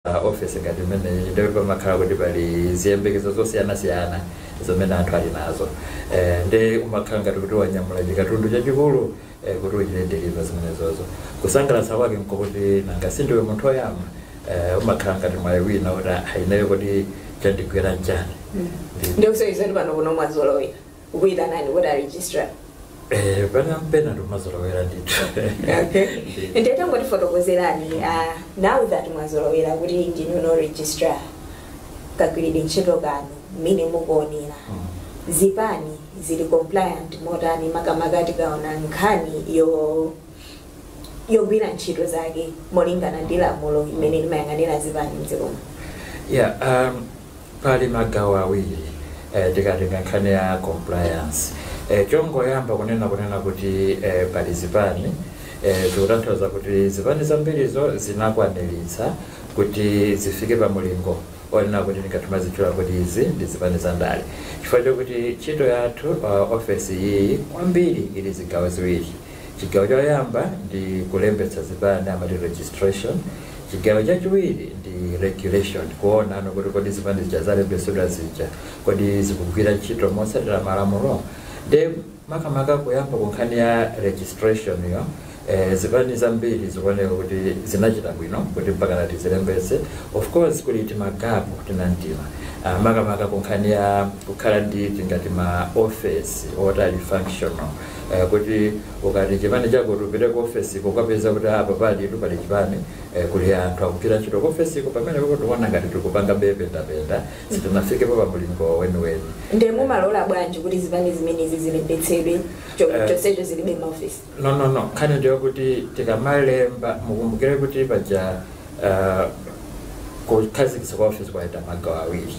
Office ngati imeneyi, ndipo pamakhala kuti pali ziyembekezo zosiyanasiyana zimene anthu ali nazo, ndi umakhala ngati kuti wanyamula chikatundu chachikulu kuti uchite deliver zimenezozo. Kusangalatsa kwake nkokuti nanga sindiwe munthu oyamba, umakhala ngati mwayi wina kuti ineyo kuti chandigwera nchani. Ndikusonyeza pano kuno mwazolowera kukuyitanani kuti a registrar. Pana mpena ndimazolowera ndithu. Ndiye tangotifotokozerani, now that mwazolowera kuti ndinu registrar, kagwiridwe ntchito kanu mmene mukuonera, zipani zili compliant motani, makamaka tikaona nkhani yogwira ntchito zake molingana ndi lamulo imene limayang'anira zipani mdzikomo? Yeah, pali magawo awiri. Tikatenga nkhani ya compliance, chongoyamba kunena kuti pali zipani, zikutanthauza kuti zipani zambirizo zinakwaniritsa kuti zifike pa mulingo onena kuti tingatimazitchula kuti izi ndi zipani za ndale, chifukwa chokuti ntchito yathu, ofesi iyi, kwambiri ili zigawo ziwiri. Chigawo choyamba ndi kulembetsa zipani, amati registration. Chigawo chachiwiri ndi regulation, kuona ano kuti kodi zipani zija zalembetsedwa zija, kodi zikugwira ntchito motsatira malamulo? Ndi makamaka kuyamba ku nkhani ya registration yo, zipani zambiri zikuoneka kuti zinachita bwino kuti mpaka tizilembetse. Of course kuli tima gap tinantima, makamaka ku nkhani ya kukhala ndi tingati ma office oti ali functional, kuti ukati chipani chako upite ku office, kukapeza kuti apa pali tu pali chipani, kuli anthu akugwira ntchito ku office ko. Pamene popo tikuona ngati tikupanga bependapenda, sitinafikepo pa mulingo weniweni. Ndiye mumalola bwanji kuti zipani zimenezi zilembetsedwe chonsecho zilibe maofisi? No, nkhani ndiyo kuti tikamalemba, mukumbukire kuti paja kukhazikitsa kwa office kwaita magawo awiri.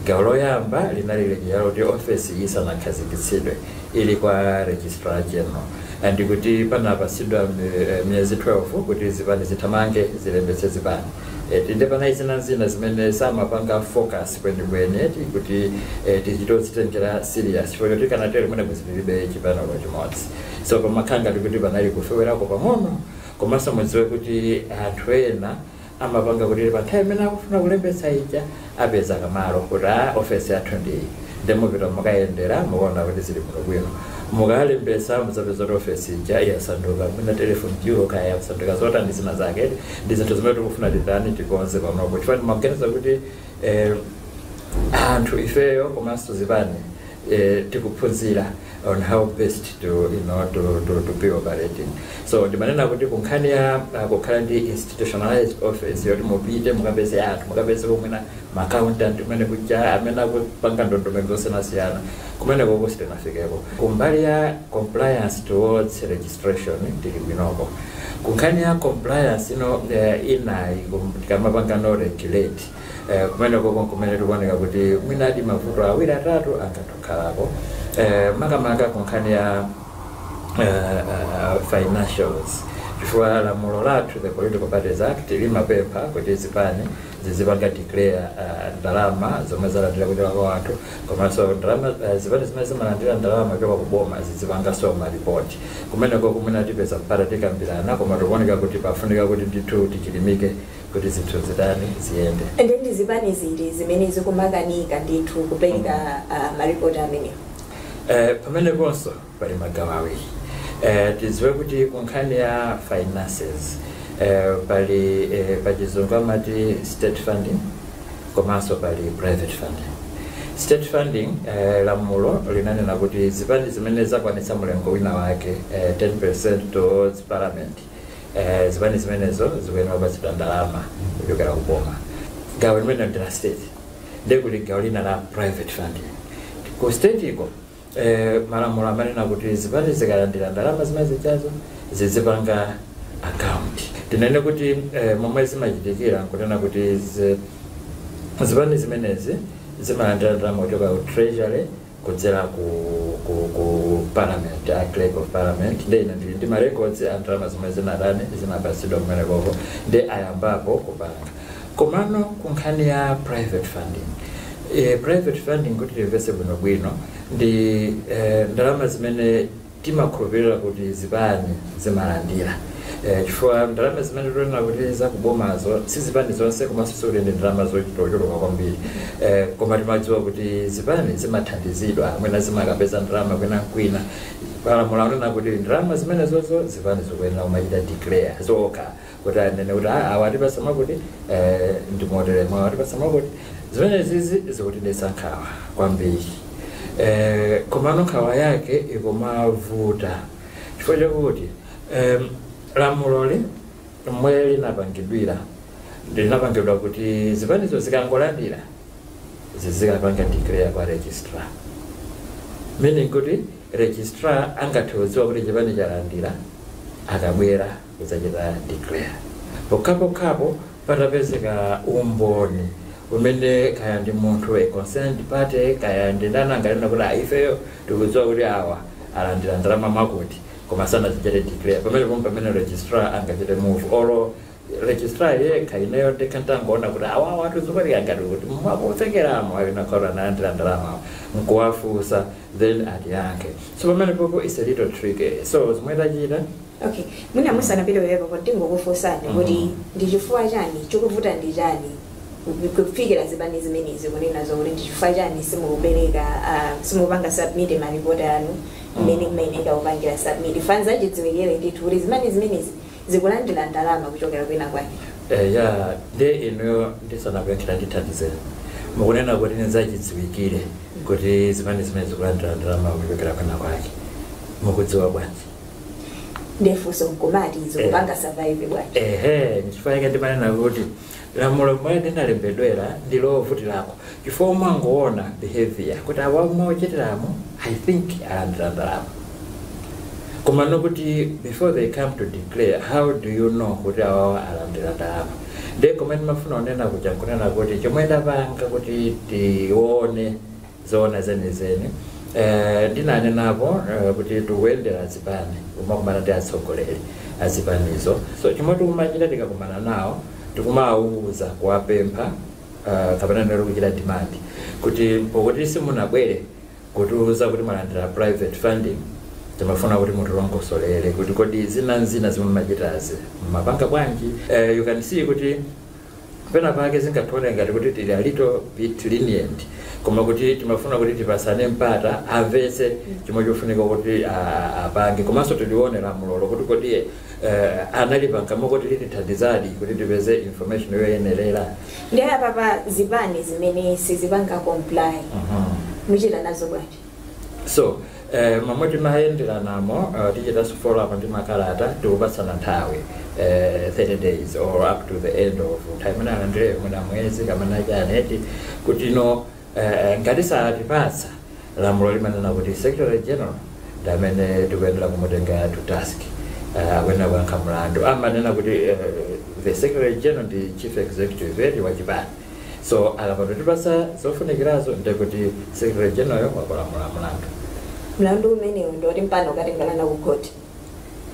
Gawo loyamba linali lija loti office isanakhazikitsidwe, ili kwa Registrar General, and kuti panapatsidwa miyezi 12 kuti zipani zithamange zilembetse zipani. Tinde panali zina zina zimene samapanga focus kwenikweni eti kuti tichitozitengera serious, chifukwa choti kanatero mwene kuzipilibe chipani chimodzi. So pamakhala ngati kuti panali kufewerako pang'ono. Komanso mudziwe kuti anthu ena amapanga kuti pa nthawi imene akufuna kulembetsa ija apeza kamalo kuti a ofesi yathu ndiyi, ndimupita mukayendera, mukuona kuti zili bwino bwino, mukalembetsa, mudzapeza kuti ofesi ija yasanduka mwina telephone bureau, kaya yasanduka zotani zina zake. Ndi zinthu zimene tikufuna titani, tikonze panopo, chifukwa timaganiza kuti anthu ifeyo komanso zipani tikuphunzira on how best to you know to, to, to be operating. So ndimanena kuti kunkhani ya kukhala ndi institutionalized office yoti mupite mukapeze anthu, mukapeze kumwina ma accountant kumene kuja amene akupanga ndondomeko zosiyanasiyana, kumene koko sitinafikeko. Kumbali ya compliance towards registration tili bwinoko. Kunkhani ya compliance ino inayi tikamapanga no regulate, kumene koko kumene tikuoneka kuti mwinadi mavuto awiri atatu angatokhalako, makamaka kunkhani ya financials, chifukwa lamulo lathu, the Political Parties Act, limapempha kuti zipani zizipanga declare ndalama zomwe zalandira kuchoka kwa anthu, komanso ndalama, zipani zimene zimalandira ndalama kuchoka kuboma zizipanganso maripoti. Kumeneko kumene tipeza mpata tikambirana, koma tikuoneka kuti pafunika kuti ndithu tichilimike kuti zinthu zitani, ziyende. Ndi zipani ziti zimene zikumakanika ndithu kupereka maripoti amenewo? Pameneponso pali magawo awiri. Tidziwe kuti kunkhani ya finances, pali pachizungu amati state funding, komanso pali private funding. State funding, lamulo linanena kuti zipani zimene zakwanitsa mulingo wina wake, 10% towards parliament, zipani zimenezo zikuyenera kupatsidwa ndalama kuchokera kuboma. Gawo limene ndi la state. Ndiye kuli gawo lina la private funding. Ku state iko, malamulo amanena kuti zipani zikalandira ndalama zimene zichazo zizipanga account. Tinene kuti momwe zimachitikira nkunena kuti zipani zimenezi zimalandira ndalama kuchoka ku Treasury kudzera ku parliament, a Clerk of Parliament. Ndi ine ndili ndi ma records a ndalama zimene zinatani, zinapatsidwa kumenekoko, ndi ayambapo kupanga. Komano ku nkhani ya private funding, private funding, kuti timvetse bwinobwino, ndi ndalama zimene timakhulupirira kuti zipani zimalandira. Chifukwa ndalama zimene tikunena kuti zakubomazo sizipani zonse, komanso sikuti ndi ndalama zochuluka kwambiri, koma timadziwa kuti zipani zimathandizidwa, mwina zimakapeza ndalama kwina kwina. Palamulo akunena kuti ndalama zimene zozo zipani zikuyenera kumachita declare zokha, kuti anene kuti, "Ah, awa atipasa makuti, ndimotere mwawa atipasa makuti." Zimene zizi zikutidetsa nkhawa kwambiri, komano nkhawa yake ikumavuta chifukwa chakuti lamuloli mmwe linapangidwira, linapangidwa kuti zipanizo zikangolandira zizikapanga declare kwa registrar, meaning kuti registrar angathe kudziwa kuti chipani chalandira akabwera kudzachita declare, pokhapokhapo patapezeka umboni umene kaya ndi munthu, a concerned party, kaya ndi ndani, anganena kuti, "Ah, ifeyo tikudziwa kuti awa alandira ndalama makuti koma sanazichite declare." Pamene pomwe pamene registrar angachite move, olo registrar yekha, ineyo ndekha ntangoona kuti awawa atuzikuti ngati kuti mwakusekeramo ayinakhala analandira ndalama, nkuwafunsa, then atiyankhe. So pamene popo is a little tricky. So zomwe tachita Okay, mwina musanapite pepepo, ndingokufunsani kuti ndi chifukwa chani chikuvuta, ndi chani kufikira zipani zimenezi kunena zokuti ndi chifukwa chani simukupereka, simukupanga submit maripoti anu mmene mmayenera kupangira submit? Fanza chidziwikire ndithu kuti zimene zimenezi zikulandira ndalama kuchokera kwina kwake. Ya, nde inuyo ndisanakuyankhira ndithandizeni, mukunena kuti nizachidziwikire kuti zimene zimene zikulandira ndalama kuchokera kwina kwake, mukudziwa bwanji? Ndefunso nkumati zikupanga survive bwanji? Ehe, nchifukwa chake ndimanena kuti lamulo mwe linalembedwera ndi lovutirako, chifukwa umangoona behavior kuti awa mochitiramo, I think alandira ndalama, koma nokuti before they come to declare, how do you know kuti awawa alandira ndalama? Nde koma ndimafuna kunena kuja nkunena kuti chomwe ndapanga kuti tione zoona zenizeni, ndinanenapo kuti tikuyendera zipani, kumakumana ndi atsogoleri azipanizo. So chomwe tikumachita tikakumana nawo, tikumawuza, kuwapempha, kapena nero kuchita demand kuti pokuti simunabwere kutiuza kuti mwalandira private funding, timafuna kuti mutilongosolere kuti kodi zina zina zimwe mumachitazi mmapanga bwanji. You can see kuti pena pake zingathione ngati kuti tili a little bit lenient, koma kuti timafuna kuti tipasane mpata amvetse chomwe chofunika kuti apange, komanso tilione lamulolo kuti kodi analipangamo kuti litithandizadi kuti tipeze information yoyenerera. Ndi apapa zipani zimene sizipanga comply, muchita nazo bwanji? So momwe timayendera namo, tichitanso follow up ndi makalata, tikupatsana nthawi, 30 days or up to the end of nthawi imene alandire, mwina mwezi kamene chaneti, kuti no, ngati satipatsa, lamulo limanena kuti Secretary General ndi amene tikuyendera kumutenga to task, akuyenera kuyankha mlandu. Amanena kuti the Secretary General ndi chief executive edi wachipani, so akapatotipatsa zofunikirazo, ndekuti Secretary General wakulamula mlandu. Mlandu umenewu ndoti mpano ukatengerana ku khoti?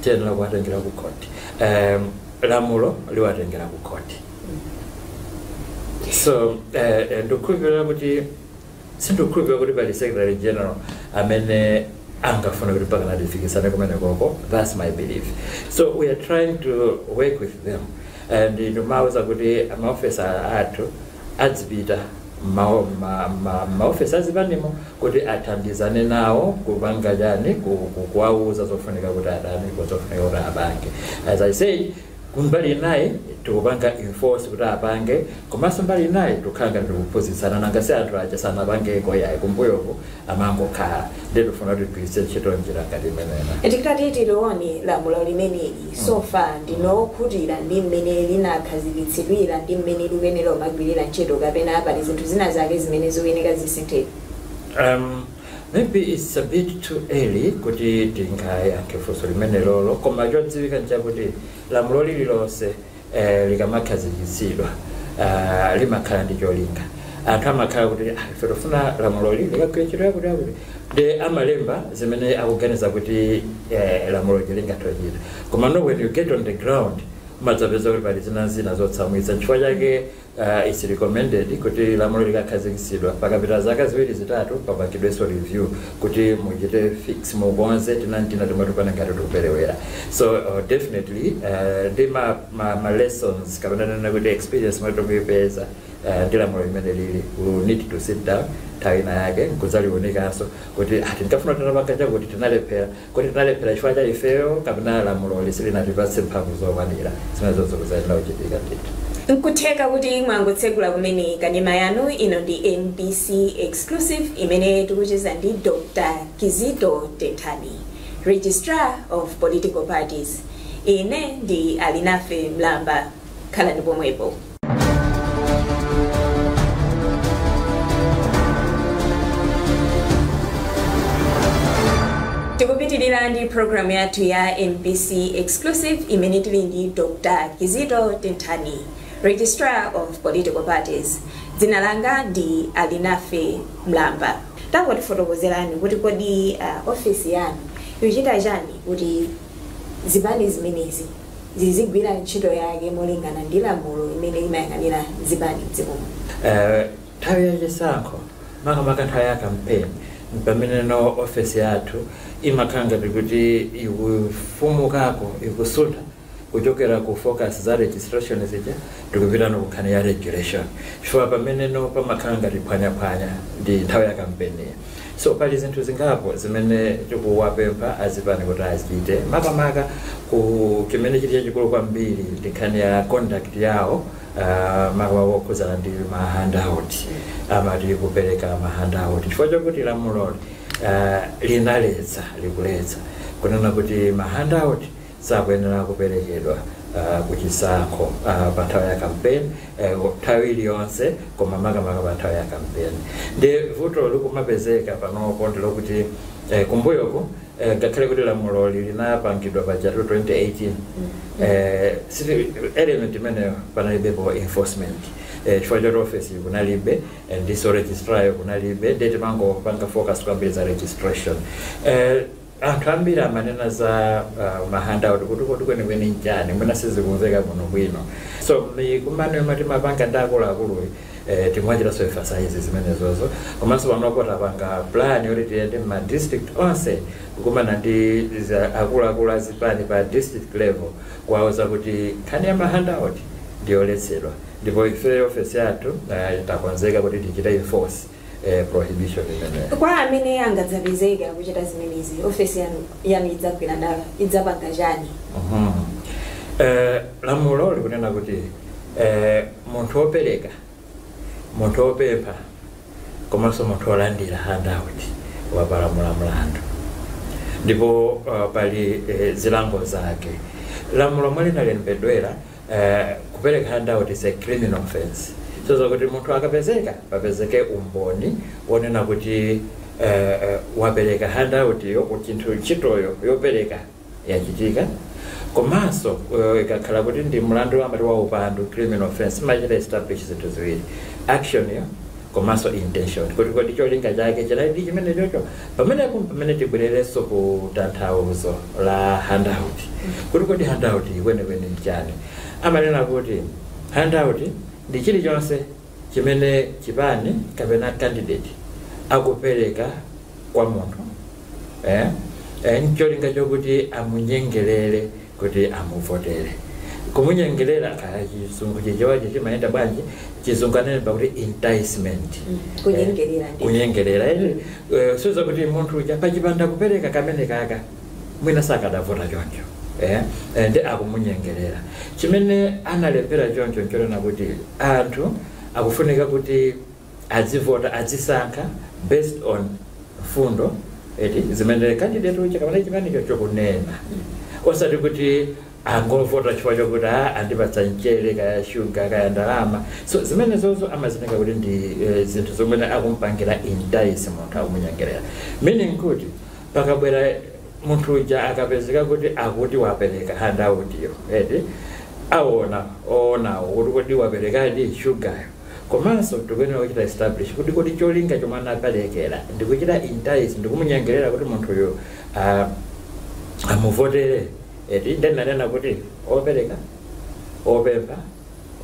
Tiyenera kuwatengera ku khoti, lamulo liwatengera ku khoti. So ndikukhulupirira kuti, sindikukhulupirira kuti pali Secretary General amene angafuna kuti mpaka natifikisane kumene koko. That's my belief. So we are trying to work with them and ndimawuza kuti maofesa athu adzipita maofesi azipanimo kuti athandizane nawo kupanga chani, kuwauza zofunika kuti adani, zofunika kuti apange. As I said, kumbali inayi tikupanga enforce kuti apange, komanso mbali inayi tikukhala ngati tikuphunzitsana. Nanga si anthu aja sanapangeko yayi, kumbuyoko amangokhala, ndi tifuna kuti tigwiritse ntchito njira ngati imenena. Tikati tilione lamulo limeneli, so far ndinokhutira ndi mmene linakhazikitsidwira ndi mmene likuyenera kumagwirira ntchito, kapena pali zinthu zina zake zimene zikuyeneka zisinthedwe? Maybe it's a bit too early kuti tingayankhe funso limene lolo, koma chodziwika nchakuti lamulo lililonse likamakhazikitsidwa, limakhala ndi cholinga. Anthu amakhala kuti, "Ah, ife tofuna lamulo li likagwira ntchito yakuti yakuti," ndi amalemba zimene akuganiza kuti lamulo lingathe kuchita. Koma no, when you get on the ground Umadzapeza kuti pali zina zina zotsamwitsa. Chifukwa chake it's recommended kuti lamulo likakhazikitsidwa, pakapita zaka 2 3 papangidwenso review kuti muchite fix, mukonze tinantina tomwe tupane ngati tikuperewera. So definitely ndi ma lessons kapena nena kuti experience mwe tomuyipeza ndi lamulo limene lili, we need to sit down nthawi ina yake nkudzalionikanso kuti tinkafuna tinapanga chakuti tinalephera, kuti tinalephera chifukwa cha ifeyo kapena lamulo silinatipatse mphamvu zokwanira. Zimenezo zikuzayenera kuchitika ndithu. Nkutheka kuti mwangotsegula kumene kanema yanu, ino ndi MBC Exclusive imene tikucheza ndi Dr. Kizito Tenthani, Registrar of Political Parties. Ine ndi Alinafe Mlamba, khalani pomwepo. Tikupitirira ndi programu yathu ya MBC Exclusive imene tili ndi Dr. Kizito Tenthani, Registrar of Political Parties. Dzina langa ndi Alinafe Mlamba. Tangotifotokozerani kuti kodi ofisi yanu ikuchita chani kuti zipani zimenezi zizigwira ntchito yake molingana ndi lamulo imene imayang'anira zipani mdzikomo? Nthawi yachisankho, makamaka nthawi ya campaign, pamene no ofesi yathu imakhala ngati kuti ikufumukako, ikusuntha kuchokera ku focus za registration zija tikupita no kunkhani ya regulation, chifukwa pamene no pamakhala ngati phwanyaphwanya ndi nthawi ya kampeni. So pali zinthu zingapo zimene tikuwapempha azipani kuti azichite, makamaka ku chimene chili chachikulu kwambiri ndi nkhani ya conduct yawo, makamaka okhudzana ndi ma handout, amati kupereka ma handout, chifukwa chokuti lamuloli linaletsa, likuletsa kunena kuti ma handout sakuyenera kuperekedwa kuchisankho, pa nthawi ya campaign, nthawi iliyonse, koma makamaka pa nthawi ya campaign. Ndi vuto likumapezeka panopo ndilokuti kumbuyoku, ngakhale kuti lamuloli linapangidwa pa chatu 2018, element imeneyo panalibepo enforcement, chifukwa choti office kunalibe, ndiso registrar kunalibe, ndeti mangopanga focus kwambiri za registration. Anthu ambiri amanena za ma handout kuti kodi kwenikweni nchani, mwina sizikumveka bwino bwino. So mikumano yomwe timapanga ndi akuluakuluyi, timwachitanso emphasize zimenezozo. Komanso panopo tapanga plan yoti tiyende ma district onse kukumana ndi akuluakulu azipani pa district level, kuwauza kuti nkhani ya ma handout ndiyoletsedwa, ndipo ife ofesi yathu takonzeka kuti tichite enforce prohibition imeneyo. Kwa amene angadzapezeka kuchita zimenezi, ofesi yanu idzagwira ndala, idzapanga chani? Lamulo likunena kuti munthu wopereka, munthu wopempha komanso munthu wolandira handout wapalamula mlandu, ndipo pali zilango zake. Lamulo mwe linalembedwera, kupereka handout is a criminal offense, so kuti munthu akapezeka, papezeke umboni wonena kuti wapereka handout yo, chinthu ntchitoyo yopereka yachitika. Komanso ikakhala kuti ndi mlandu amati wa upandu, criminal offense, imachita establish zinthu ziwiri, action yo komanso intention, kuti kodi cholinga chake chinali chimene chocho. Pamenepo pamene tibwererenso ku tanthauzo la handout, kuti kodi handout kwenikweni nchani. Amanena kuti handout ndi chilichonse chimene chipani kapena candidate akupereka kwa munthu ncholinga chokuti amunyengerere kuti amuvotere. Kumunyengerera, kaya chizungu chichewachi chimayenda bwanji, chizungu anene pakuti enticement. Kunyengerera ndi. Kunyengerera, siza kuti munthu uja pachipanda kupereka kamene kaka mwina sakadavota choncho, ndi akumunyengerera. Chimene analembera choncho nchonena kuti anthu akufunika kuti adzivota, adzisankha based on mfundo eti zimene candidate uja kapena chipanicho chokunena, osati kuti angovota chifukwa chokuti a andipatsa mchere, kaya shuga, kaya ndalama. So zimene zozo amazitenga kuti ndi zinthu zomwe akumpangira entice munthu, akumunyengerera, meaning kuti pakabwera munthu uja akapezeka kuti akuti wapereka handout yo, eti aona oonawo kuti kodi waperekadi shugayo, komanso tikuyenera kuchita establish kuti kodi cholinga chomwe anaperekera ndikuchita entice, ndikumunyengerera kuti munthuyo amuvotere, eti. Ndenanena kuti opereka, Opempha,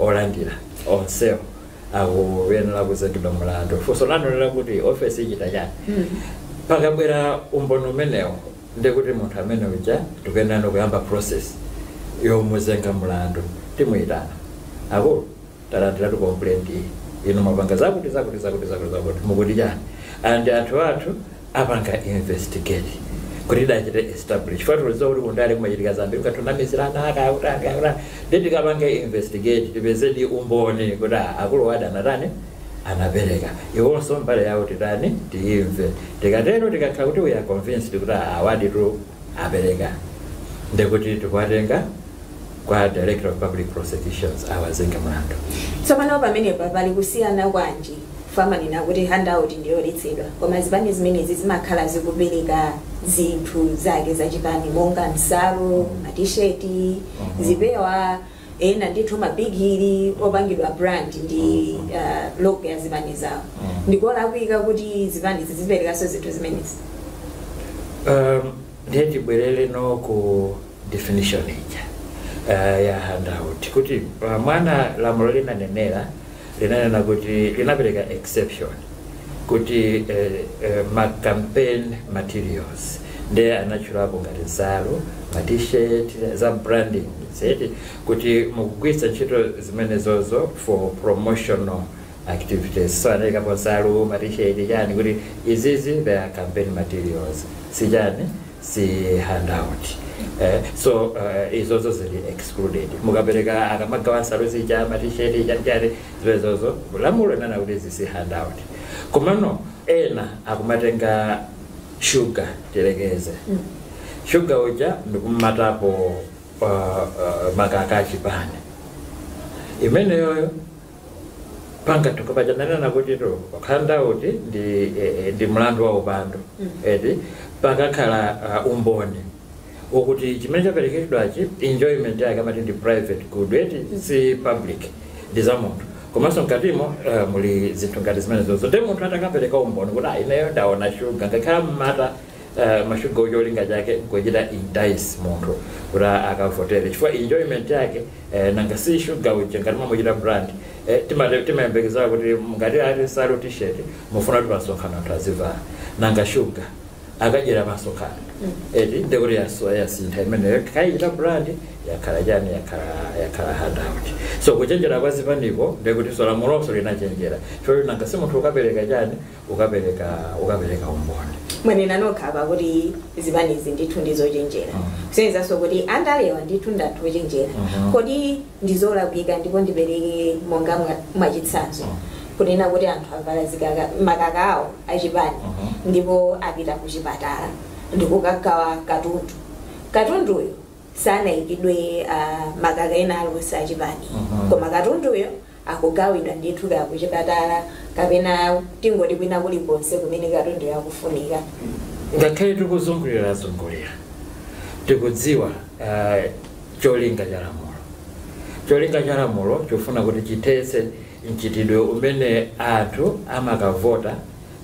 olandira, onsewo akuyenera kuzengedwa mlandu. Funso lanu lila kuti ofesi ichita chani? Pakabwera umboni umenewo, ndikuti munthu amene uja tikuyenera kuyamba process yomuzenga mlandu. Timuyitana, "Akulu, talandiratu complaint iyi, inu mapanga zakuti, zakuti, zakuti, zakuti, zakuti, mukuti chani?" And anthu athu apanga investigate kuti idachite establish. Fatuluza kuti kundale kumachitika zambiri, ukatunamizirana, akakutani, akutani. Ndi tikapange investigate, tipezedi umboni kuti ah, akulu wadi anatani, anapereka. Iwonso mbali yawo titani, tiyimve. Tikatero, tikakhala kuti we are convinced kuti ah, awaditu apereka, ndekuti tikuwatenga kwa Director of Public Prosecutions awazenga mlandu. Tsopano pamenepa pali kusiyana kwanji? Famanena kuti handout ndiyoletsedwa, koma zipani zimenezi zimakhala zikupereka zinthu zake zachipani monga nsalu, matisheti, zipewa, ena ndithu mabigiri opangidwa brand ndi logo ya zipani zawo. Ndikolakwika kuti zipani ziziperekanso zinthu zimenezi? Ndiye tibwerere no ku definition ija ya handout, kuti mwana lamulo linanenera, linanena kuti linapereka exception kuti ma campaign materials, ndiye anatchulapo ngati nsalu, ma T-shirt za branding zeti, kuti mukugwiritsa ntchito zimenezozo for promotional activities. So anayikapo nsalu, ma T-shirt, chani, kuti izizi they are campaign materials, si chani, si handout. So izozo zili excluded. Mukapereka, akamagawa nsalu zija, ma T-shirt, chani chani, zimenezozo lamulo linana kuti izi si handout. Komano ena akumatenga sugar, tilekeze sugar uja ndikumatapo makaka achipani imeneyoyo, pangatuka pachananena kuti to handout ndi mlandu wa upandu. Eti pakakhala umboni wokuti chimene chaperekedwachi enjoyment yake amati ndi private good, eti si public, ndi za munthu, komanso mkatimo muli zinthu ngati zimenezozo, ndi munthu atakapereka umboni kuti "Ah, ineyo ndaona shuga," ngakhala mmata mashuga ucho, cholinga chake nkuchita entice munthu kuti akavotere, chifukwa enjoyment yake nanga si shuga uja ngati mwamuchita brand, timayembekezera kuti ngati ali nsalu, T-shirt, mufuna kuti pasonkhano anthu azivala, nanga shuga akadyera pasonkhano, eti ndekuti yasintha imeneyo, kayichita brand, yakhala chani, yakhala handout. So kuchenjera kwa zipaniko, ndekuti so lamulonso linachenjera, chifukwa nanga si munthu ukapereka chani, ukapereka umboni. Mwanena nokha apa kuti zipanizi ndithu ndizochenjera, kusenzanso kuti andalewa ndithu ndathu ochenjera. Kodi ndizolakwika, ndipo ndipereke monga mwachitsanzo, kunena kuti anthu avala zikaka, makaka awo achipani, ndipo apita kuchipatala ndikukagawa katundu, katunduyo sanayikidwe makaka ena aliwonse achipani, koma katunduyo akugawidwa ndithu kaya kuchipatala kapena tingoti kwina kulikonse kumene katunduyo akufunika? Ngakhale tikuzungulira zungulira, tikudziwa cholinga cha lamulo. Cholinga cha lamulo chofuna kuti chithetse mchitidwe umene anthu amakavota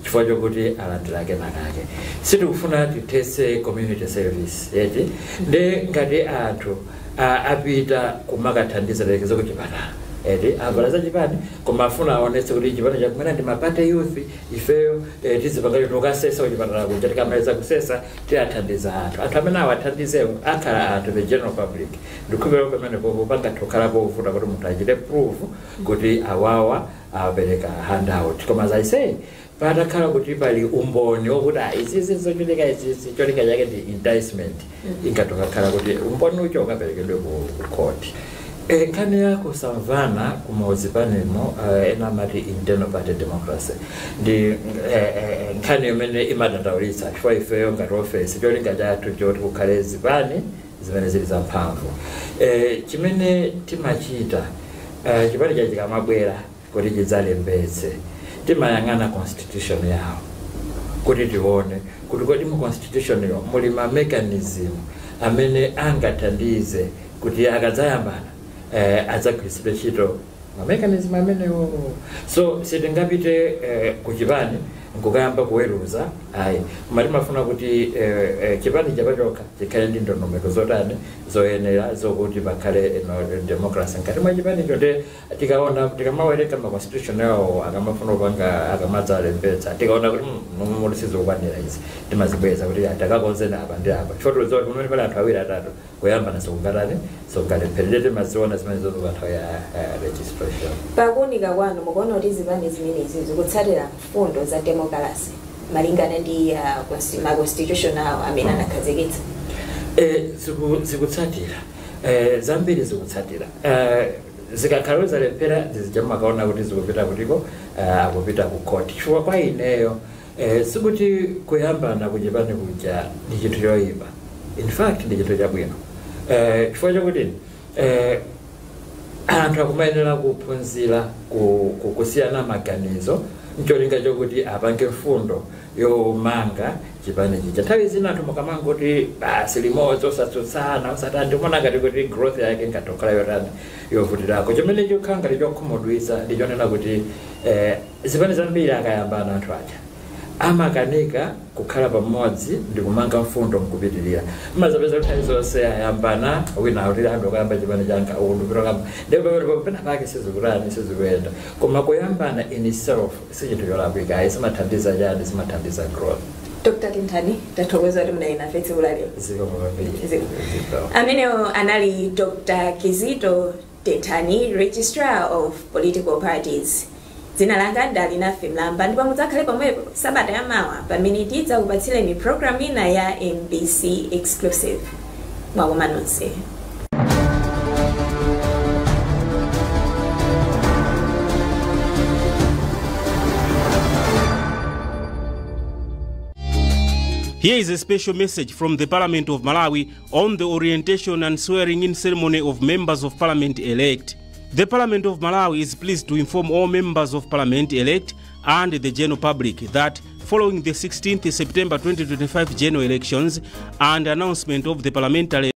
chifukwa chokuti alandira kenakake. Sitikufuna tithetse community service, eti? Ndi ngati anthu apita kumakathandiza telekezo kuchipatala, eti avala za chipani, koma afuna aonetse kuti chipani chakumene ndi ma party youth, ifeyo tizipanga kuti ukasesa kuchipatala kuja, tikamaliza kusesa tiyathandiza anthu. Anthu amene awathandizewo akhala anthu, the general public. Ndikhulupirira pamene popo pangathe kukhala povuta kuti munthu achite proof kuti awawa apereka handout. Koma as I say, patakhala kuti pali umboni wokuti ah, izizi zochitika izizi cholinga chake ndi enticement, ingatokakhala kuti umboni ucho ukaperekedwe ku court. Nkhani ya kusamvana kumauzipanimu, ena amati internal party democracy, ndi nkhani imene imadandaulitsa, chifukwa ifeyo ngati ofesi cholinga chathu choti kukhale zipani zimene zili zamphamvu. Chimene timachita, chipani chachi chikamabwera kuti chidzalembetse, timayang'ana constitution yawo kuti tione kuti kodi mu constitution yo muli ma mechanism amene angathandize kuti akadzayambana adzagwiritsidwe ntchito ma mechanism amenewo. So sitingapite kuchipani. Nkukayamba kuweruza ayi, koma timafuna kuti chipani chapachokha chikhale ndi ndondomeko zotani, zoyenera, zokuti pakhale democracy mkati mwa chipanicho. Ndi tikaona, tikamawerenga ma constitution yawo akamafuna kupanga, akamadzalembetsa, tikaona kuti muli sizokwanira izi, timazibweza kuti takakonzeni apa ndi apa, chifukwa tikudziwa kuti pamene pali anthu awiri, atatu kuyambana sikungatani, sikungalepherere. Timaziona zimene zozo pa nthawi ya registration. Pakuunika kwanu, mukuona kuti zipani zimenezi zikutsatira mfundo za democracy malingana ndi ma constitution awo amene anakhazikitsa? Zikutsatira, zambiri zikutsatira. Zikakhala zalephera, zizichamakaona kuti zikupita kutiko, akupita ku court. Chifukwa kwa ineyo, sikuti kuyambana kuchipani kuja ndi chinthu choyipa, in fact ndi chinthu chabwino, chifukwa chakuti anthu akumayenera kuphunzira kusiyana maganizo ncholinga chokuti apange mfundo yomanga chipani chija. Nthawi zina anthu mukamangoti basi limodzi, osatsutsana, osatani, ndikuona ngati kuti growth yake ngatokhala yotani, yovutirako. Chimene chikhala ngati chokhumudwitsa ndi chonena kuti zipani zambiri akayambana, anthu aja amakanika kukhala pamodzi ndi kumanga mfundo nkupitirira. Mmazapeza kuti nthawi zonse ayambana, wina akuti anthu akuyamba chipani changa, uku ndipita kamba, ndipo pena pake sizikutani, sizikuyenda. Koma kuyambana in itself si chinthu cholakwika ayi, zimathandiza chani, zimathandiza growth. Dr Tenthani, tathokoza kuti munali nafe tsiku la lero. Zikomo kwambiri. Zikomo. Zikomo. Amenewo anali Dr Kizito Tenthani, Registrar of Political Parties. Dzina langa ndali nafe Mlamba, ndipo mudzakhale pomwepo sabata yamawa pamene tidzakupatsireni program ina ya MBC Exclusive. Mwakoma nonse. Here is a special message from the Parliament of Malawi on the orientation and swearing in ceremony of members of Parliament elect. The Parliament of Malawi is pleased to inform all members of Parliament elect and the general public that following the 16th September 2025 general elections and announcement of the parliamentary